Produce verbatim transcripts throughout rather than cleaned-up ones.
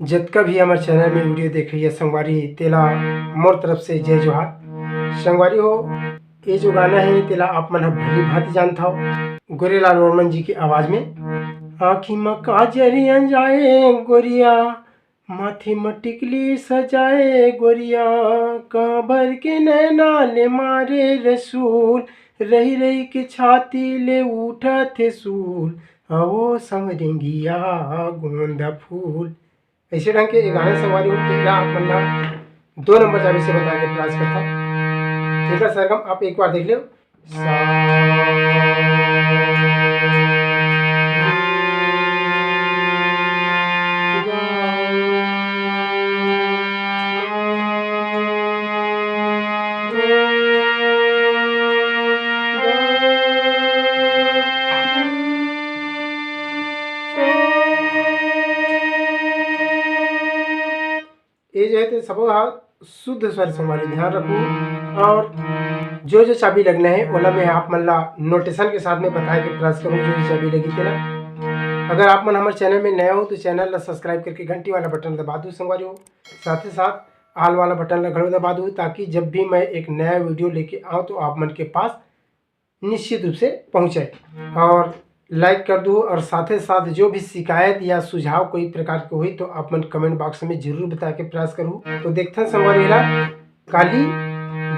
जतका भी हमर चैनल में वीडियो देखइया संगवारी, तेला मोर तरफ से जय जोहार। संगवारी हो, ये जो गाना है, तेला आप मन ह भली भांति जानत हव। गोरेलाल वर्मन जी की आवाज में। आँखी म काजर अंजाए गोरिया, माथे म टिकली सजाए गोरिया, काबर के नैना ले मारे रसूल, रहि रहि के छाती ले उठत हे सूल, अवो संवरेंगिया गोंदा फूल। ऐसे ढंग के ये गाना संगवारी हो, तेला आप मन ला दो नंबर चाबी से बता के प्रयास करता। एकर सरगम आप एक बार देख लेव। सा। ये जो है, तो सबो हा शुद्ध स्वर संगवारी, ध्यान रखू। और जो जो चाबी लगना है, ओला मैं आप मन ला नोटेशन के साथ में बताए के प्रयास करूँ, जो जो चाबी लगी तेला। अगर आप मन हमर चैनल में नया हो, तो चैनल ला सब्सक्राइब करके घंटी वाला बटन दबा दू संगवारी हो। साथ ही साथ ऑल वाला बटन ला घलो दबा दू, ताकि जब भी मैं एक नया वीडियो लेके आऊँ, तो आप मन के पास निश्चित रूप से पहुँचे। और लाइक कर दू, और साथे साथ जो भी शिकायत या सुझाव कोई प्रकार के होही, तो आप मन कमेंट बॉक्स में जरूर बताए के प्रयास करू। तो देखथन संगवारी ला काली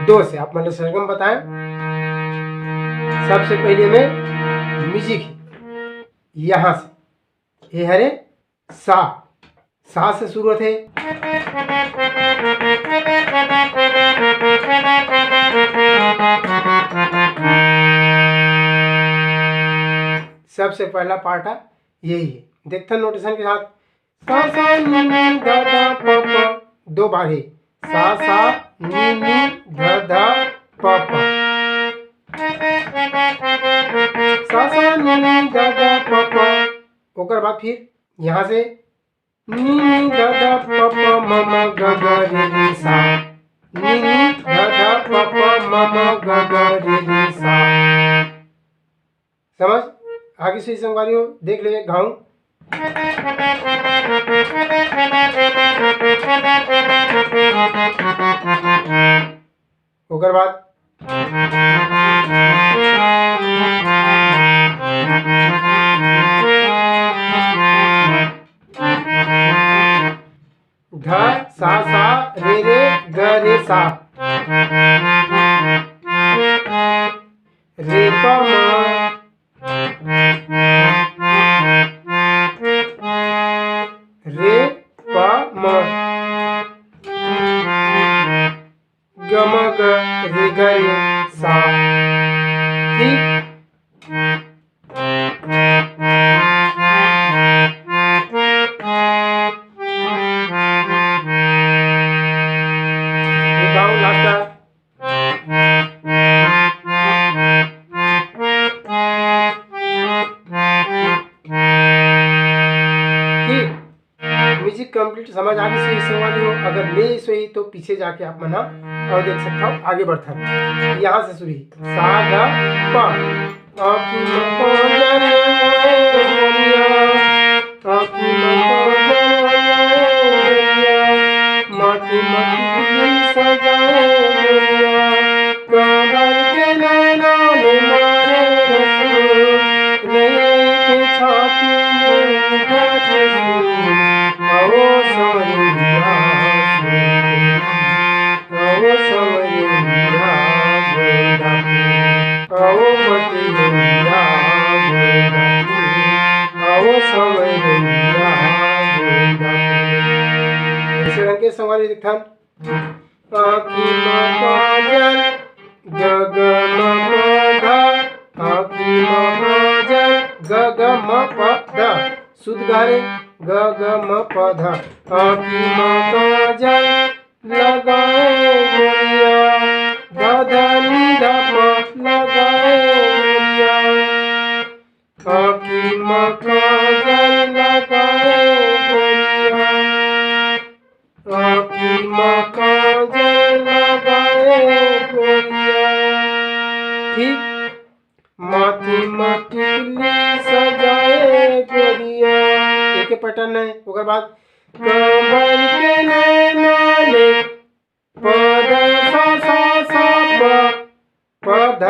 दो से आप मन ला सरगम बताए। सबसे पहले में म्यूजिक यहाँ से, ये हरे सा, सा से शुरू होथे। सबसे पहला पार्ट है यही है, देखथन नोटेशन के साथ। सा सा नी नी ध ध प प, दो बार है। सा सा नी नी ध ध प प। सा सा नी नी ध ध प प। ओकर बाद फिर यहाँ से नी नी ध ध प प म म ग ग रे रे सा। नी नी ध ध प प म म ग ग रे रे सा। समझ आगे से संगवारी हो, देख ले गाऊं। ओकर बाद ध सा सा रे रे ग रे सा। रे प म। रे प म। ग म ग रे ग रे सा। ठीक। ये गाओ लास्ट। ठीक। म्यूजिक कंप्लीट समझ आ गई, सही संगवारी हो। अगर नहीं सही तो पीछे जाके आप मन ह और देख सकता हो, आगे बढ़ता है। यहाँ से शुरू ही सा ध प। आँखी म काजल, ग ग म प ध, आँखी म काजल, ग ग म प ध। शुद्ध ग रे, ग ग म प ध। आँखी म काजल लगाए गोरिया, ध ध नि ध प लगाए गोरिया। आँखी म काजल लगाए गोरिया, आँखी म काजल लगाए गोरिया। ठीक, माथे म टिकली सजाए गोरिया। एके pattern है। ओकर बाद कमर के नैना ले, प ध सा सा सा प, प ध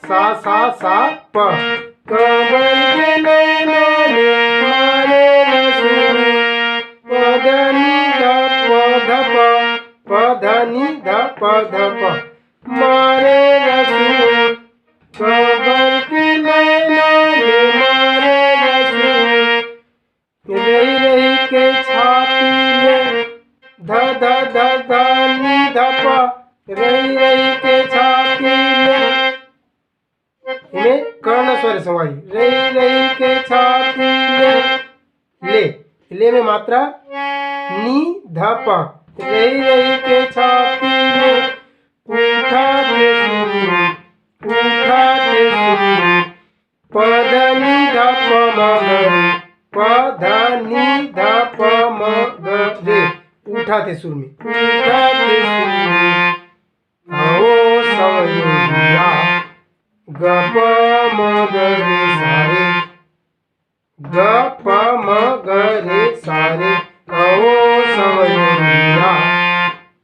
सा सा सा प। कमर के नैना ले मारे रसू, प ध नि ध प ध प, प ध नि ध प ध प। मारे रसू, कमर के नैना ले मारे रसू। रही रही के छाती में, ध ध ध ध नि ध प। रही रही के छाती में, इमे कर्ण स्वर संगवारी, रही रही के छाती में, ले, ले में मात्रा, नि ध प। रही रही के छाती में, उठा के सुर, उठा के सुर, प ध नि ध प म ग रे, प ध नि ध प म ग रे। उठा के सुर में, उठा के सुर में, आओ सवरिया, ग प म ग रे सा रे, ग प म ग रे सा रे, आओ सवरिया।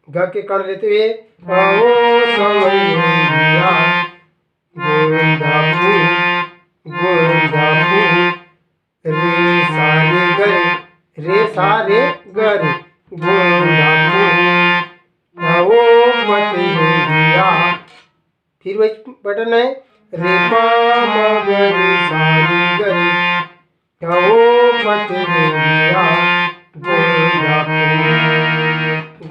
ग के कर्ण लेते हुए, आओ सवरिया, गोंदा फूल, गोंदा फूल, रे सा रे ग रे, रे सा रे ग रे, गोंदा फूल, आओ मत रे दिया। फिर वही pattern है, रे पा म ग रे सा रे ग रे, आओ मत रे दिया, गोंदा फूल,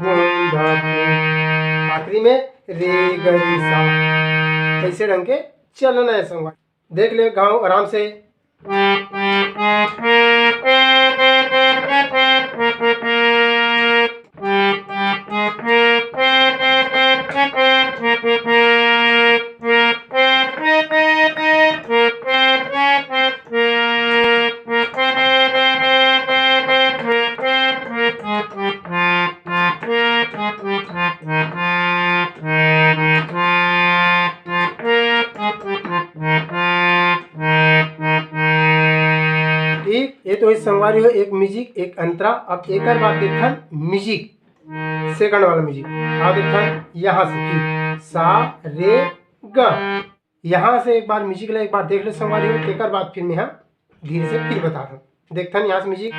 गोंदा फूल। आखिरी में रे ग रे सा। ऐसे ढंग के चलना है संगवारी। देख ले गाँव आराम से। ठीक, ये तो है संगवारी हो एक music, एक अंतरा। अब एकर बाद देखथन music, second वाला music। आ देखथन यहाँ से फिर सा रे ग। यहाँ से एक बार music ला एक बार देख ले संगवारी हो, तेकर बाद फिर मैं यहाँ धीरे से फिर बता दूँ। देखथन यहाँ से music।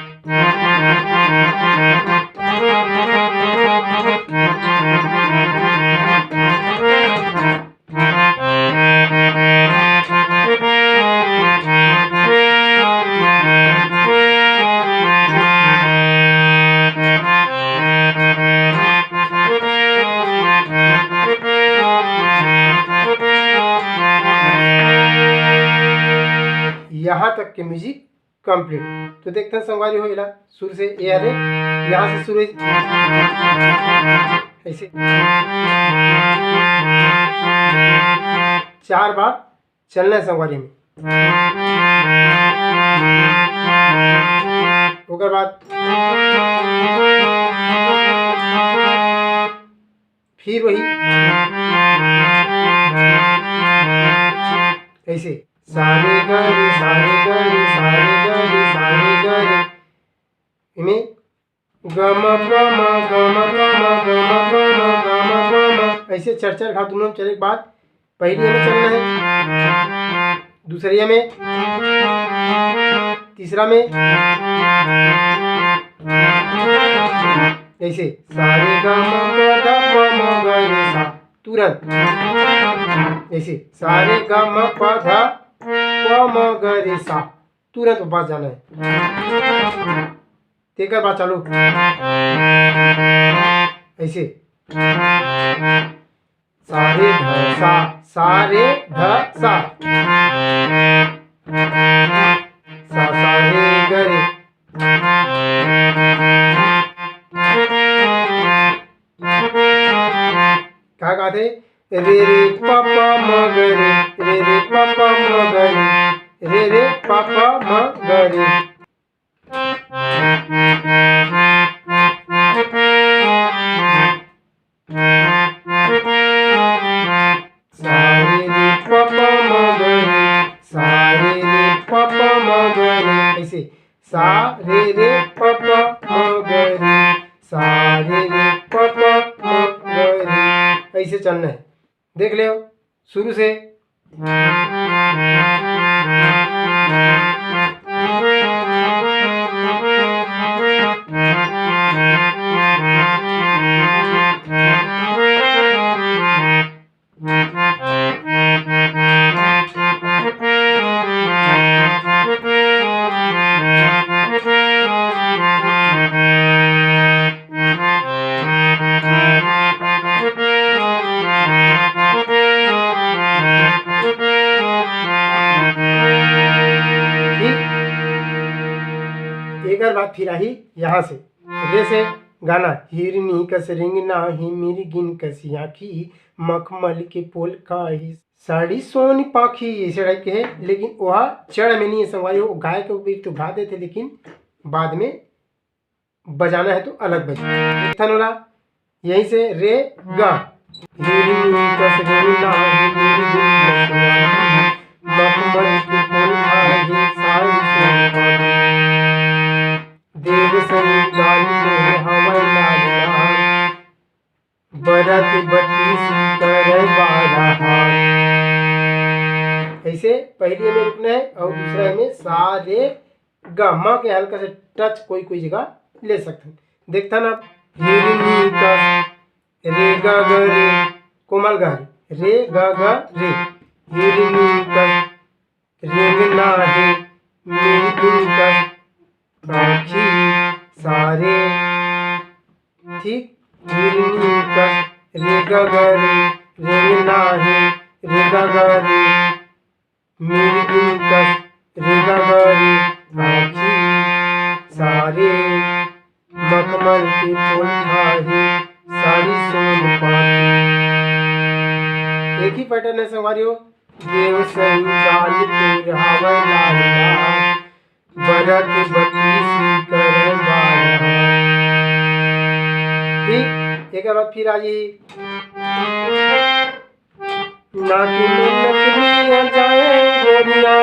यहाँ तक के music complete। तो देखथन संगवारी हो, एला शुरू से ए हरे, यहाँ से शुरू है, ऐसे चार बार चलना है संगवारी में। ओकर बाद फिर वही ऐसे सा रे ग रे, सा रे ग रे, सा रे ग रे, सा रे ग रे। इमे ग म प म, ग म प म, ग म प म, ग म प म। ऐसे चार चार घाव दोनों में चले के बाद पहली में चलना है, दूसरिया में, तीसरा में, ऐसे सा रे ग म प ध प म ग रे सा, तुरंत। ऐसे सा रे ग म प ध प म ग रे सा, तुरंत वापस जाना है। तेकर बाद चालू। ऐसे। सा रे ध सा, सा रे ध सा। सा सा रे ग रे। का गाथे? रे रे प प म ग रे, रे रे प प म ग रे, रे रे प प म ग रे। सा रे रे प प म ग रे, सा रे रे प प म ग रे। ऐसे सा रे रे प प म ग रे, सा रे रे प प म ग रे। ऐसे चलना है, देख ले शुरू से। ठीक, एकर बाद फिर आही यहाँ से, जैसे गाना, हिरनी कस रेंगना ही, मिर्गिन कस आँखी, मखमल के पोल खाही, साड़ी सोन पाखी, ऐसे टाइप के है, लेकिन वह चढ़ में नहीं है संगवारी हो। गाय के ऊपर तो गा देते, लेकिन बाद में बजाना है तो अलग बजा। एक ठन वाला यहीं से रे गा। हिरनी कस रेंगना ही, मिर्गिन कस आँखी, मखमल के पोल खाही, साड़ी सोन पाखी। देव संग गाली तोर हवय लाल लाल, बरत बत्तीस करे बारह। ऐसे पहली में रुकना है और दूसरा में सा रे ग, म के हल्का से टच कोई कोई जगह ले सकते हैं। देखता ना, हिरनी कस रे ग ग रे, कोमल ग रे, रे ग ग रे, हिरनी कस रेंगना ही, मिर्गिन कस आँखी, सा रे। ठीक, हिरनी कस रे ग ग रे, रेंगना ही, रे ग ग रे, मिर्गिन कस रे ग ग रे, आँखी, सा रे। मखमल के पोल खाही, साड़ी सोन पाखी। एक ही पैटर्न है संगवारी हो। देव संग गाली तोर हवय लाल लाल, बरत बत्तीस करे बारह। ठीक, एक बार फिर आ जी। नाक में नथनी आ जाए गोरिया,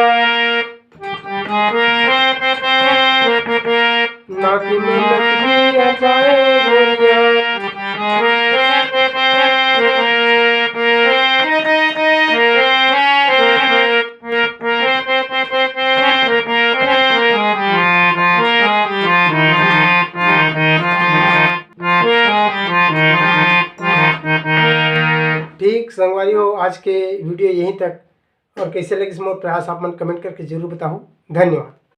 नाक में नथनी आ जाए गोरिया। ठीक संगवारी हो, आज के वीडियो यहीं तक। और कैसे लगिस मोर प्रयास, आप मन कमेंट करके जरूर बताहू। धन्यवाद।